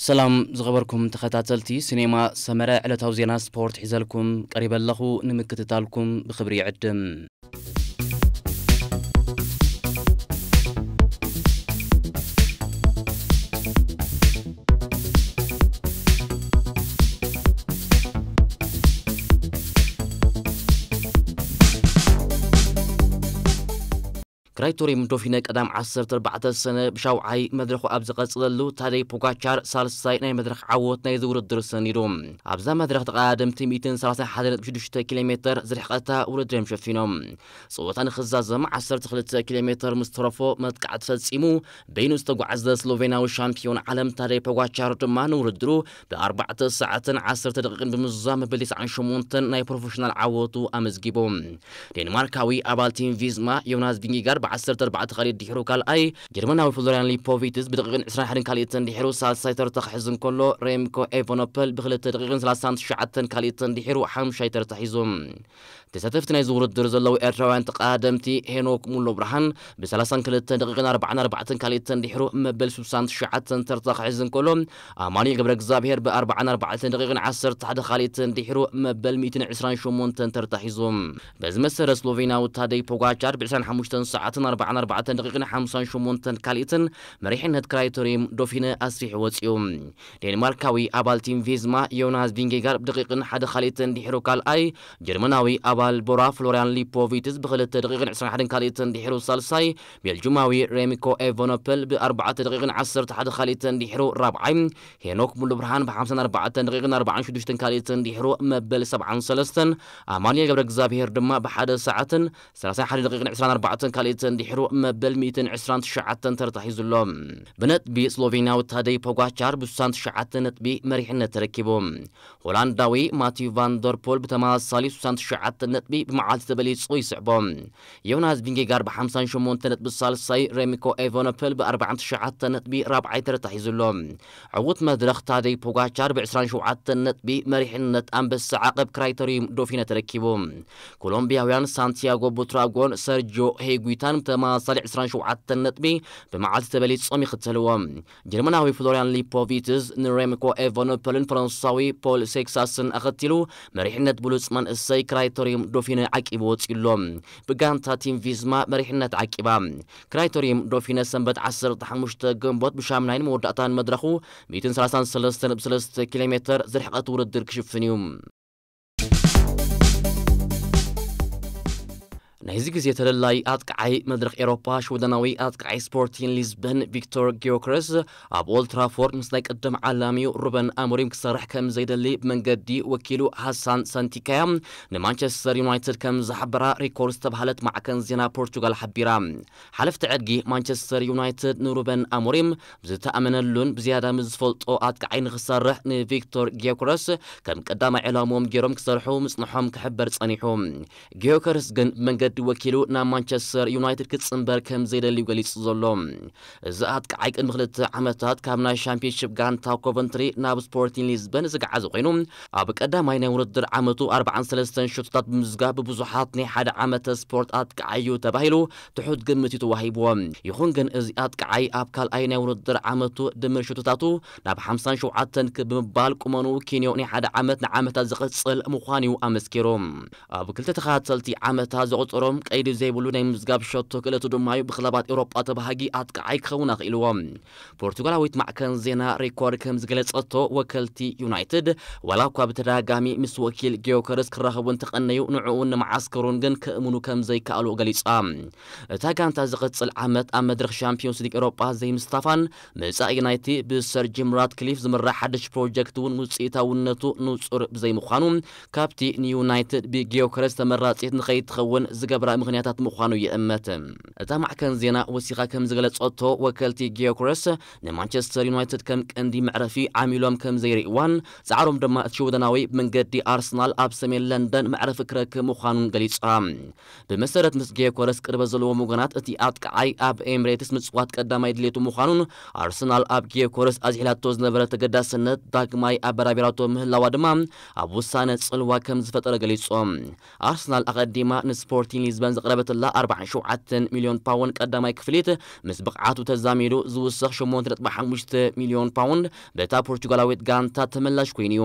ሰላም ዝኸበርኩም ተኸታተልቲ ሲኔማ ሰመረ፣ ዕለታዊ ዜና ስፖርት ሒዘልኩም ቀሪበ ኣለኹ። ንምክትታልኩም ብኽብሪ ይዕድም። ክራይቶሪም ዶፊነ ቀዳም ዓሰርተ ኣርባዕተ ሰነ ብሻውዓይ መድረኹ ኣብ ዝቐጽለሉ፣ ታደይ ፖጋቻር ሳልሳይ ናይ መድረኽ ዓወት ናይዚ ውድድር ሰኒዱ። ኣብዛ መድረኽ ተቐዳደምቲ ሚእትን ሰላሳን ሓደን ነጥቢ ሽዱሽተ ኪሎ ሜተር ዝርሕቐታ ውድድር እዮም ሸፊኖም። ጸወታ ንኽዛዘም ዓሰርተ ክልተ ኪሎ ሜተር ምስ ተረፎ መጥቃዕቲ ፈጺሙ በይኑ ዝተጓዕዘ ስሎቬናዊ ሻምፒዮን ዓለም ታደይ ፖጋቻር ድማ ንውድድሩ ብኣርባዕተ ሰዓትን ዓሰርተ ደቂቕን ብምዝዛም መበል ተስዓን ሸሞንተን ናይ ፕሮፌሽናል ዓወቱ ኣመዝጊቡ። ዴንማርካዊ ኣባል ቲም ቪዝማ ዮናስ ቪንጌጋርድ ብዓሰርተ ኣርባዕተ ካልኢት ድሒሩ ካልኣይ፣ ጀርመናዊ ፍሎሪያን ሊፖቪትስ ብደቂቕን ዕስራን ሓደን ካልኢትን ድሒሩ ሳልሳይ ተርታ ክሕዝ እንከሎ፣ ሬምኮ ኤቨኖፐል ብክልተ ደቂቕን ሰላሳን ትሽዓተን ካልኢትን ድሒሩ ሓምሻይ ተርታ ሒዙ። ተሳተፍቲ ናይዚ ውድድር ዘለዉ ኤርትራውያን ተቐዳደምቲ ሄኖክ ሙሉ ብርሃን ብ ሰላሳን ክልተን ደቂቕን ኣርባዓን ኣርባዕተን ካልኢትን ድሒሩ መበል ስሳን ትሽዓተን ተርታ ክሕዝ እንከሎ፣ ኣማኑኤል ገብረ እግዚኣብሔር ብ ኣርባዓን ኣርባዕተን ደቂቕን ዓሰርተ ሓደ ካልኢትን ድሒሩ መበል ሚእትን ዕስራን ሸሞንተን ተርታ ሒዙ። በዚ መሰረት ስሎቬናዊ ታደይ ፖጋቻር ብ ዕስራን ሓሙሽተን ሰዓትን ኣርባዓን ኣርባዕተን ደቂቕን ሓምሳን ሸሞንተን ካልኢትን መሪሕነት ክራይቶሪየም ዶፊነ ኣስፊሑ ወጺኡ። ዴንማርካዊ ኣባል ቲም ቪዝማ ዮናስ ቪንጌጋርድ ብደቂቕን ሓደ ካልኢትን ድሒሩ ካልኣይ፣ ጀርመናዊ ኣባል ቦራ ፍሎሪያን ሊፖቪትስ ብክልተ ደቂቕን ዕስራን ሓደን ካልኢትን ድሒሩ ሳልሳይ፣ ቤልጁማዊ ሬሚኮ ኤቨኖፐል ብኣርባዕተ ደቂቕን ዓሰርተ ሓደ ካልኢትን ድሒሩ ራብዓይ፣ ሄኖክ ሙሉብርሃን ብሓምሳን ኣርባዕተን ደቂቕን ኣርባዓን ሽዱሽተን ካልኢትን ድሒሩ መበል ሰብዓን ሰለስተን፣ ኣማኑኤል ገብረ እግዚኣብሔር ድማ ብሓደ ሰዓትን ሰላሳን ሓደን ደቂቕን ዕስራን ኣርባዕተን ካልኢትን ድሒሩ መበል ሚእትን ዕስራን ትሽዓተን ተርታ ሒዙ ኣሎ። ብነጥቢ ስሎቬንያዊ ታደይ ፖጋቻር ብስሳን ትሽዓተን ነጥቢ መሪሕነት ተረኪቡ። ሆላንዳዊ ማቲው ቫን ደር ፖል ብተመሳሳሊ ስሳን ትሽዓተን ነጥቢ ብመዓልቲ ተበሊጹ ይስዕቦ። ዮናስ ቪንጌጋርድ ብሓምሳን ሸሞንተ ነጥቢ ሳልሳይ፣ ሬሚኮ ኤቨኖፐል ብኣርባዓን ትሽዓተን ነጥቢ ራብዓይ ተረታ ሒዙ ኣሎ። ዕዉት መድረኽ ታደይ ፖጋቻር ብዕስራን ሸውዓተን ነጥቢ መሪሕነት ኣንበሳ ዓቐብ ክራይተሪዩም ዶፊነ ተረኪቡ። ኮሎምቢያውያን ሳንቲያጎ ቡትራጎን ሰርጂዮ ሄጉይታን ብተመሳሳሊ ዕስራን ሸውዓተን ነጥቢ ብመዓልቲ ተበሊጾም ይኽተልዎ። ጀርመናዊ ፍሎሪያን ሊፖቪትስ ንሬምኮ ኤቨኖፐልን ፈረንሳዊ ፖል ሴክሳስን ኣኸቲሉ መሪሕነት ብሉጽ መንእሰይ ክራይተሪዩም ዶፊነ ዓቂቡ ወጺኡ ኣሎ። ብጋንታ ቲም ቪዝማ መሪሕነት ዓቂባ። ክራይተሪዩም ዶፊነ ሰንበት ዓሰርተ ሓሙሽተ ግንቦት ብሻምናይን መወዳእታን መድረኹ ሚእትን ሰላሳን ሰለስተን ነጥቢ ሰለስተ ኪሎ ሜተር ዝርሕቐት ውድድር ክሽፍን እዩ። ናይዚ ግዜ ተደላይ ኣጥቃዓይ መድረኽ ኤሮፓ ሽወደናዊ ኣጥቃዓይ ስፖርቲን ሊዝበን ቪክቶር ጊዮክረስ ኣብ ኦልትራፎርድ ምስ ናይ ቀደም ዓላሚኡ ሩበን ኣሞሪም ክሰርሕ ከም ዘይደሊ ብመንገዲ ወኪሉ ሃሳን ሳንቲካያ ንማንቸስተር ዩናይትድ ከም ዝሓበራ ሪኮርድ ዝተባህለት ማዕከን ዜና ፖርቹጋል ሓቢራ። ሓለፍቲ ዕድጊ ማንቸስተር ዩናይትድ ንሩበን ኣሞሪም ብዝተኣመነሉን ብዝያዳ ምስ ዝፈልጦ ኣጥቃዓይ ንክሰርሕ ንቪክቶር ጊዮክረስ ከም ቀዳማይ ዕላምኦም ገይሮም ክሰርሑ ምጽንሖም ክሕበር ጸኒሑ። ጊዮከርስ ግን ብመንገዲ ወኪሉ ናብ ማንቸስተር ዩናይትድ ክጽንበር ከም ዘይደልዩ ገሊጹ ዘሎ። እዚ ኣጥቃዓይ ቅድሚ ክልተ ዓመታት ካብ ናይ ሻምፒዮንሺፕ ጋንታ ኮቨንትሪ ናብ ስፖርቲን ሊዝበን ዝገዓዘ ኮይኑ፣ ኣብ ቀዳማይ ናይ ውድድር ዓመቱ ኣርባዓን ሰለስተን ሸቶታት ብምዝጋብ ብብዙሓት ናይ ሓደ ዓመተ ስፖርት ኣጥቃዓይ እዩ ተባሂሉ ትሑት ግምት እዩ ተዋሂብዎ። ይኹን ግን እዚ ኣጥቃዓይ ኣብ ካልኣይ ናይ ውድድር ዓመቱ ድምር ሸቶታቱ ናብ ሓምሳን ሸውዓተን ክብ ብምባል ቁመኑ ኪንዮ ናይ ሓደ ዓመት ንዓመታት ዝቕጽል ምዃኑ እዩ ኣመስኪሩ። ኣብ ክልተ ተኸታተልቲ ዓመታት ዘቑጸሮም ቀይዲ ዘይብሉ ናይ ምዝጋብ ሸቶ ክእለቱ ድማ እዩ ብክለባት ኤውሮጳ ተባሃጊ ኣጥቃዓይ ክኸውን ኣኽኢልዎ። ፖርቱጋላዊት ማዕከን ዜና ሪኮርድ ከም ዝገለጸቶ፣ ወከልቲ ዩናይትድ ዋላ እኳ ብተደጋጋሚ ምስ ወኪል ጊዮከርስ ክራኸቡ እንተቐነዩ፣ ንዕኡን ንመዓስከሩን ግን ክእምኑ ከም ዘይከኣሉ ገሊጻ። እታ ጋንታ ዝቕጽል ዓመት ኣብ መድረኽ ሻምፒዮንስ ሊግ ኤውሮጳ ዘይምስታፋን መጻኢ ናይቲ ብሰር ጂም ራትክሊፍ ዝምራሕ ሓድሽ ፕሮጀክት እውን ውጽኢታውነቱ ንጹር ብዘይምዃኑ፣ ካብቲ ንዩናይትድ ብጊዮክረስ ተመራጺት ንኸይትኸውን ዝገብራ ምኽንያታት ምዃኑ ይእመት። እታ ማዕከን ዜና ወሲኻ ከም ዝገለጸቶ፣ ወከልቲ ጊዮክረስ ንማንቸስተር ዩናይትድ ከም ቀንዲ መዕረፊ ዓሚሎም ከም ዘይርእይዋን፣ ጻዕሮም ድማ እቲ ሽወደናዊ ብመንገዲ ኣርሰናል ኣብ ሰሜን ለንደን መዕረፊ ክረክብ ምዃኑን ገሊጻ። ብመሰረት ምስ ጊዮከረስ ቅርበት ዘለዎም ወገናት፣ እቲ ኣጥቃዓይ ኣብ ኤምሬትስ ምጽዋት ቀዳማይ ድሌቱ ምዃኑን፣ ኣርሰናል ኣብ ጊዮከረስ ኣዝሒላቶ ዝነበረ ተገዳስነት ዳግማይ ኣበራቢራቶ ምህላዋ ድማ ኣብ ውሳነ ጽልዋ ከም ዝፈጠረ ገሊጾም። ኣርሰናል ኣቐዲማ ንስፖርቲንግ ሊዝበን ዘቕረበትላ ኣርባዓን ሸውዓተን ሚልዮን ፓውንድ ቀዳማይ ክፍሊት፣ ምስ ብቕዓቱ ተዛሚዱ ዝውሰኽ ሸሞንተ ነጥቢ ሓሙሽተ ሚልዮን ፓውንድ በታ ፖርቹጋላዊት ጋንታ ተመላሽ ኮይኑ እዩ።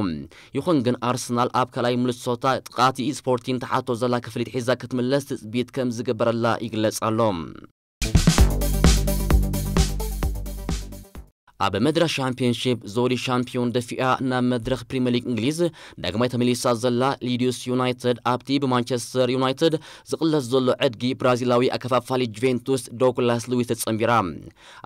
ይኹን ግን ኣርሰናል ኣብ ካልኣይ ምልሶታ ጥቓቲ ስፖርቲን ተሓቶ ዘላ ክፍሊት ሒዛ ክትምለስ ትጽቢት ከም ዝግበረላ ይግለጽ ኣሎ። ኣብ መድረኽ ሻምፒዮንሺፕ ዘውዲ ሻምፒዮን ደፊኣ ናብ መድረኽ ፕሪምየር ሊግ እንግሊዝ ዳግማይ ተመሊሳ ዘላ ሊድስ ዩናይትድ፣ ኣብቲ ብማንቸስተር ዩናይትድ ዝቕለስ ዘሎ ዕድጊ ብራዚላዊ ኣከፋፋሊ ጁቬንቱስ ዶግላስ ሉዊስ ተጸንቢራ።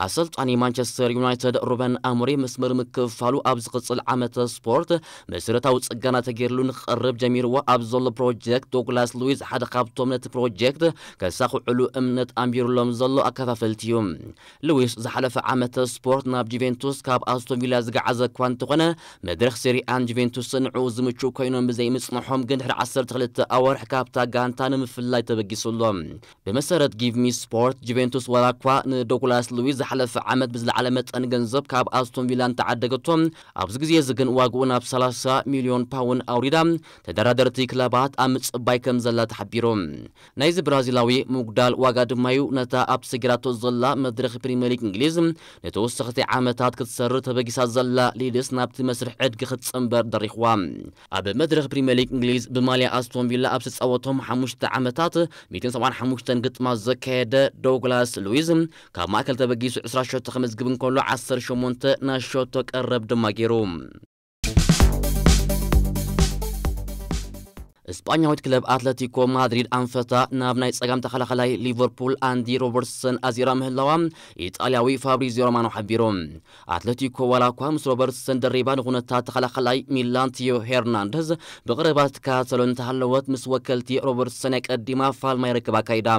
ኣሰልጣኒ ማንቸስተር ዩናይትድ ሩበን ኣሞሪም መስመር ምክፍፋሉ ኣብ ዝቕጽል ዓመተ ስፖርት መሰረታዊ ጽገና ተገይርሉ ንክቐርብ ጀሚርዎ ኣብ ዘሎ ፕሮጀክት ዶግላስ ሉዊስ ሓደ ካብቶም ነቲ ፕሮጀክት ከሳኽዕሉ እምነት ኣንቢሩሎም ዘሎ ኣከፋፈልቲ እዩ። ሉዊስ ዝሓለፈ ዓመተ ስፖርት ናብ ጁቬንቱስ ካብ ኣስቶን ቪላ ዝገዓዘ እኳ እንተኾነ፣ መድረኽ ሴሪኣን ጁቬንቱስን ንዕኡ ዝምችኡ ኮይኖም ብዘይምጽንሖም ግን ድሕሪ ዓሰርተ ክልተ ኣዋርሕ ካብታ ጋንታ ንምፍላይ ተበጊሱ ኣሎ። ብመሰረት ጊቭ ሚ ስፖርት፣ ጁቬንቱስ ዋላ እኳ ንዶግላስ ሉዊስ ዝሓለፈ ዓመት ብዝለዓለ መጠን ገንዘብ ካብ ኣስቶን ቪላ እንተዓደገቶ፣ ኣብዚ ግዜ እዚ ግን ዋግኡ ናብ ሰላሳ ሚልዮን ፓውንድ ኣውሪዳ፣ ተደራደርቲ ክለባት ኣብ ምጽባይ ከም ዘላ ተሓቢሩ። ናይዚ ብራዚላዊ ምጉዳል ዋጋ ድማ'ዩ ነታ ኣብ ሰጊራቶ ዘላ መድረኽ ፕሪምየር ሊግ እንግሊዝ ንተወሰኽቲ ዓመታት ክትሰርር ተበጊሳ ዘላ ሊድስ ናብቲ መስርሕ ዕድጊ ክትጽንበር ደሪኽዋ። ኣብ መድረኽ ፕሪምየር ሊግ እንግሊዝ ብማልያ ኣስቶን ቪላ ኣብ ዝተጻወቶም ሓሙሽተ ዓመታት ሚእትን ሰብዓን ሓሙሽተን ግጥማት ዘካየደ ዶግላስ ሉዊዝ ካብ ማእከል ተበጊሱ ዕስራ ሸቶ ከመዝግብ እንከሎ ዓሰርተ ሸሞንተ ናይ ሸቶ ቀረብ ድማ ገይሩ። እስጳኛዊት ክለብ ኣትለቲኮ ማድሪድ ኣንፈታ ናብ ናይ ጸጋም ተኸላኸላይ ሊቨርፑል ኣንዲ ሮበርትሰን ኣዚራ ምህላዋ ኢጣልያዊ ፋብሪዚዮ ሮማኖ ሓቢሩ። ኣትለቲኮ ዋላ እኳ ምስ ሮበርትሰን ደሪባ ንኹነታት ተኸላኸላይ ሚላን ቲዮ ሄርናንደዝ ብቕረባ ትከታተሎ እንተሃለወት፣ ምስ ወከልቲ ሮበርትሰን ኣቀዲማ ፋልማይ ርክብ ኣካይዳ።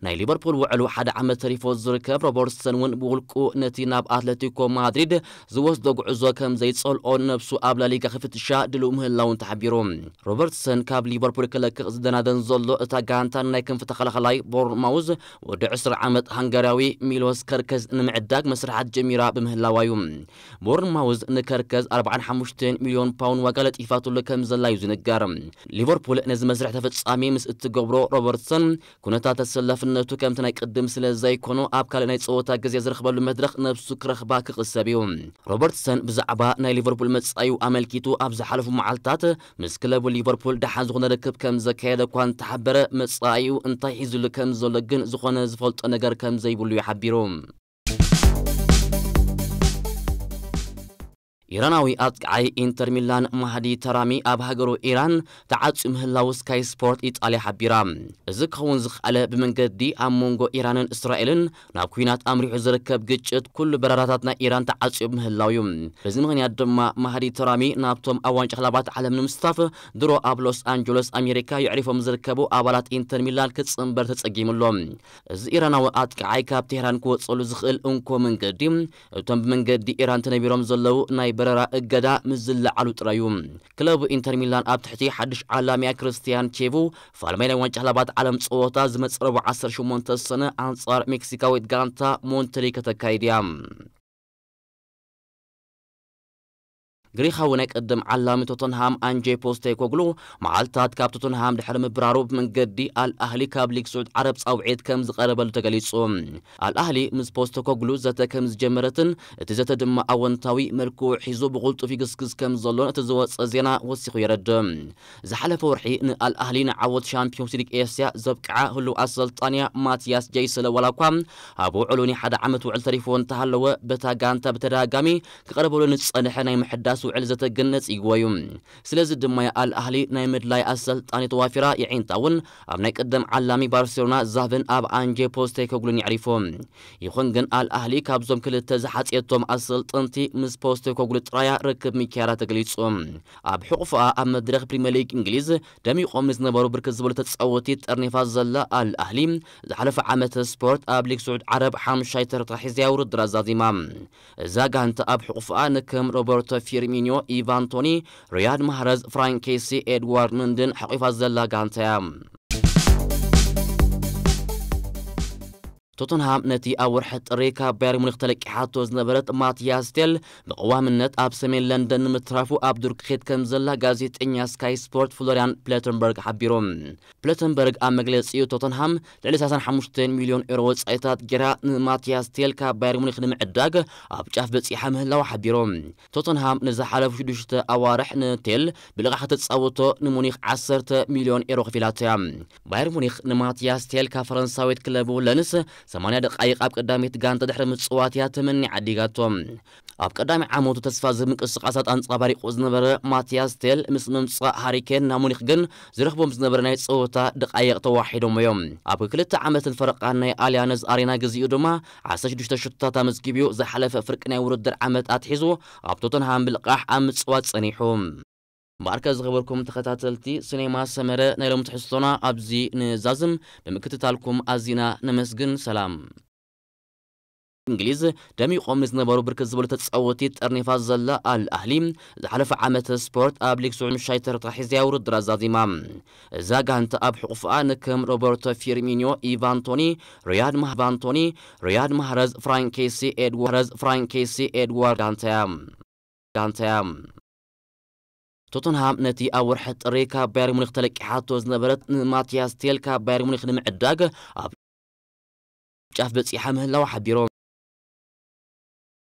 ናይ ሊቨርፑል ውዕሉ ሓደ ዓመት ተሪፎ ዝርከብ ሮበርትሰን እውን ብውልቁ ነቲ ናብ ኣትለቲኮ ማድሪድ ዝወስዶ ጉዕዞ ከም ዘይጸልኦ ነብሱ ኣብ ላሊጋ ክፍትሻ ድሉው ምህላውን ተሓቢሩ። ሮበርትሰን ካብ ሊቨርፑል ክለቅቕ ዝደናደን ዘሎ እታ ጋንታ ናይ ክንፊ ተኸላኸላይ ቦርንማውዝ ወዲ ዕስራ ዓመት ሃንጋርያዊ ሚሎስ ከርከዝ ንምዕዳግ መስርሓት ጀሚራ ብምህላዋ እዩ። ቦርንማውዝ ንከርከዝ ኣርባዓን ሓሙሽተን ሚልዮን ፓውንድ ዋጋ ለጢፋትሉ ከም ዘላ እዩ ዝንገር። ሊቨርፑል ነዚ መስርሕ ተፈጻሚ ምስ እትገብሮ ሮበርትሰን ኩነታት ተሰላፍነቱ ከምቲ ናይ ቅድም ስለ ዘይኮኖ ኣብ ካልእ ናይ ጸወታ ግዜ ዝረኽበሉ መድረኽ ነብሱ ክረኽባ ክቕሰብ እዩ። ሮበርትሰን ብዛዕባ ናይ ሊቨርፑል መጻኢኡ ኣመልኪቱ ኣብ ዝሓለፉ መዓልታት ምስ ክለቡ ሊቨርፑል ደሓን ዝኾነ ርክብ ከም ዘካየደ እኳ እንተሓበረ፣ መጻኢኡ እንታይ ሒዙሉ ከም ዘሎ ግን ዝኾነ ዝፈልጦ ነገር ከም ዘይብሉ እዩ ሓቢሩ። ኢራናዊ ኣጥቃዓይ ኢንተር ሚላን ማህዲ ተራሚ ኣብ ሃገሩ ኢራን ተዓጽዩ ምህላው ስካይ ስፖርት ኢጣልያ ሓቢራ። እዚ ክኸውን ዝኸኣለ ብመንገዲ ኣብ መንጎ ኢራንን እስራኤልን ናብ ኲናት ኣምሪሑ ዝርከብ ግጭት ኩሉ በረራታት ናይ ኢራን ተዓጽዩ ምህላው እዩ። በዚ ምኽንያት ድማ ማህዲ ተራሚ ናብቶም ኣብ ዋንጫ ክለባት ዓለም ንምስታፍ ድሮ ኣብ ሎስ ኣንጀለስ ኣሜሪካ የዕሪፎም ዝርከቡ ኣባላት ኢንተር ሚላን ክጽንበር ተጸጊሙ ኣሎ። እዚ ኢራናዊ ኣጥቃዓይ ካብ ቴህራን ክወጸሉ ዝኽእል እንኮ መንገዲ እቶም ብመንገዲ ኢራን ተነቢሮም ዘለዉ ናይ በረራ እገዳ ምስ ዝለዓሉ ጥራይ እዩ። ክለቡ ኢንተር ሚላን ኣብ ትሕቲ ሓድሽ ዓላሚኣ ክርስቲያን ቼቩ ፋልማይ ናይ ዋንጫ ክለባት ዓለም ጸወታ ዝመጽእ ረቡዕ ዓሰርተ ሸሞንተ ሰነ ኣንጻር ሜክሲካዊት ጋንታ ሞንተሪከ ተካይድ እያ። ግሪኻዊ ናይ ቅድም ዓላሚ ቶተንሃም ኣንጄ ፖስቴኮግሉ መዓልታት ካብ ቶተንሃም ድሕሪ ምብራሩ ብመንገዲ ኣል ኣህሊ ካብ ሊግ ስዑድ ዓረብ ጻውዒት ከም ዝቐረበሉ ተገሊጹ። ኣል ኣህሊ ምስ ፖስቴኮግሉ ዘተ ከም ዝጀመረትን እቲ ዘተ ድማ ኣወንታዊ መልክዑ ሒዙ ብቕልጡፍ ይግስግስ ከም ዘሎን እቲ ዝወጸ ዜና ወሲኹ የረድእ። ዝሓለፈ ወርሒ ንኣል ኣህሊ ንዓወት ሻምፒዮንስ ሊግ ኤስያ ዘብቅዓ ህሉው ኣሰልጣንያ ማትያስ ጀይሰለ ዋላ እኳ ኣብ ውዕሉ ናይ ሓደ ዓመት ውዕል ተሪፍዎ እንተሃለወ፣ በታ ጋንታ ብተደጋጋሚ ክቐርበሉ ንጸንሐ ናይ ምሕዳስ ውዕል ዘተ ግን ነጺግዎ እዩ። ስለዚ ድማ ኣል ኣህሊ ናይ ምድላይ ኣሰልጣኒ ተዋፊራ የዒንታ እውን ኣብ ናይ ቅደም ዓላሚ ባርሴሎና ዛቭን ኣብ ኣንጄ ፖስቴኮግሉን የዕሪፎ። ይኹን ግን ኣል ኣህሊ ካብዞም ክልተ ዝሓጽየቶም ኣሰልጠንቲ ምስ ፖስቴኮግሉ ጥራያ ርክብ ምክያዳ ተገሊጹ። ኣብ ሕቑፍኣ ኣብ መድረኽ ፕሪምየር ሊግ እንግሊዝ ደሚቖም ንዝነበሩ ብርክት ዝበሉ ተጻወቲ ጠርኒፋ ዘላ ኣል ኣህሊ ዝሓለፈ ዓመት ስፖርት ኣብ ሊግ ስዑድ ዓረብ ሓምሻይ ተርታ ሒዛ ውድድር ኣዛዚማ። እዛ ጋንታ ኣብ ሕቑፍኣ ንከም ሮበርቶ ፊርሚኒዮ፣ ኢቫን ቶኒ፣ ሪያድ ማህረዝ፣ ፍራንክ ኬሲ፣ ኤድዋርድ ምንድን ሓቂፋ ዘላ ጋንታ እያ። ቶተንሃም ነቲ ኣብ ወርሒ ጥሪ ካብ ባየር ሙኒክ ተለቂሓቶ ዝነበረት ማቲያስ ቴል ብቐዋምነት ኣብ ሰሜን ለንደን ንምትራፉ ኣብ ዱር ክኸይድ ከም ዘላ ጋዜጠኛ ስካይ ስፖርት ፍሎሪያን ፕለተንበርግ ሓቢሩ። ፕለተንበርግ ኣብ መግለጺኡ ቶተንሃም ልዕሊ ሰላሳን ሓሙሽተን ሚልዮን ኤሮ ወጻኢታት ጌራ ንማቲያስ ቴል ካብ ባየር ሙኒክ ንምዕዳግ ኣብ ጫፍ በጺሓ ምህላዋ ሓቢሩ። ቶተንሃም ንዝሓለፉ ሽዱሽተ ኣዋርሕ ንቴል ብልቓሕ ከተጻውቶ ንሙኒክ ዓሰርተ ሚልዮን ኤሮ ከፊላቶ እያ። ባየር ሙኒክ ንማቲያስ ቴል ካብ ፈረንሳዊት ክለቡ ለንስ ሰማንያ ደቃይቕ ኣብ ቀዳሚት ጋንታ ድሕሪ ምጽዋት እያ ተመኒ ዓዲጋቶ። ኣብ ቀዳሚ ዓመቱ ተስፋ ዝህብ ምንቅስቃሳት ኣንጸባሪቑ ዝነበረ ማቲያስ ቴል ምስ ምምጻእ ሃሪኬን ናብ ሙኒክ ግን ዝረኽቦም ዝነበረ ናይ ጸወታ ደቃይቕ ተዋሒዶም እዮም። ኣብ ክልተ ዓመትን ፈረቓን ናይ ኣልያነዝ ኣሬና ግዚኡ ድማ ዓሰርተ ሽዱሽተ ሽቶታት ኣመዝጊቡ እዩ። ዝሓለፈ ፍርቂ ናይ ውድድር ዓመት ኣትሒዙ ኣብ ቶተንሃም ብልቓሕ ኣብ ምጽዋት ጸኒሑ። እምበኣርከ ዝኸበርኩም ተኸታተልቲ ሲኔማ ሰመረ ናይ ሎም ትሕዝቶና ኣብዚ ንዛዝም። ብምክትታልኩም ኣዚና ነመስግን። ሰላም። እንግሊዝ ደሚቖም ንዝነበሩ ብርክት ዝበሉ ተጻወቲ ጠርኒፋ ዘላ ኣል ኣህሊ ዝሓለፈ ዓመት ስፖርት ኣብ ሊግ ስዑድ ምሻይ ተርታ ሒዝያ ውድድር ኣዛዚማ። እዛ ጋንታ ኣብ ሕቑፍኣ ንከም ሮበርቶ ፊርሚኒዮ፣ ኢቫንቶኒ፣ ሪያድ ማህ- ኢቫንቶኒ፣ ሪያድ ማህረዝ፣ ፍራንኬሲ ኤድዋርዝ ፍራንኬሲ ኤድዋርድ ጋንታ እያ። ጋንታ እያ። ቶተንሃም ነቲ ኣብ ወርሒ ጥሪ ካብ ባየር ሙኒክ ተለቂሓቶ ዝነበረት ንማቲያስ ቴል ካብ ባየር ሙኒክ ንምዕዳግ ኣብ ጫፍ በጺሓ ምህላዋ ሓቢሮም።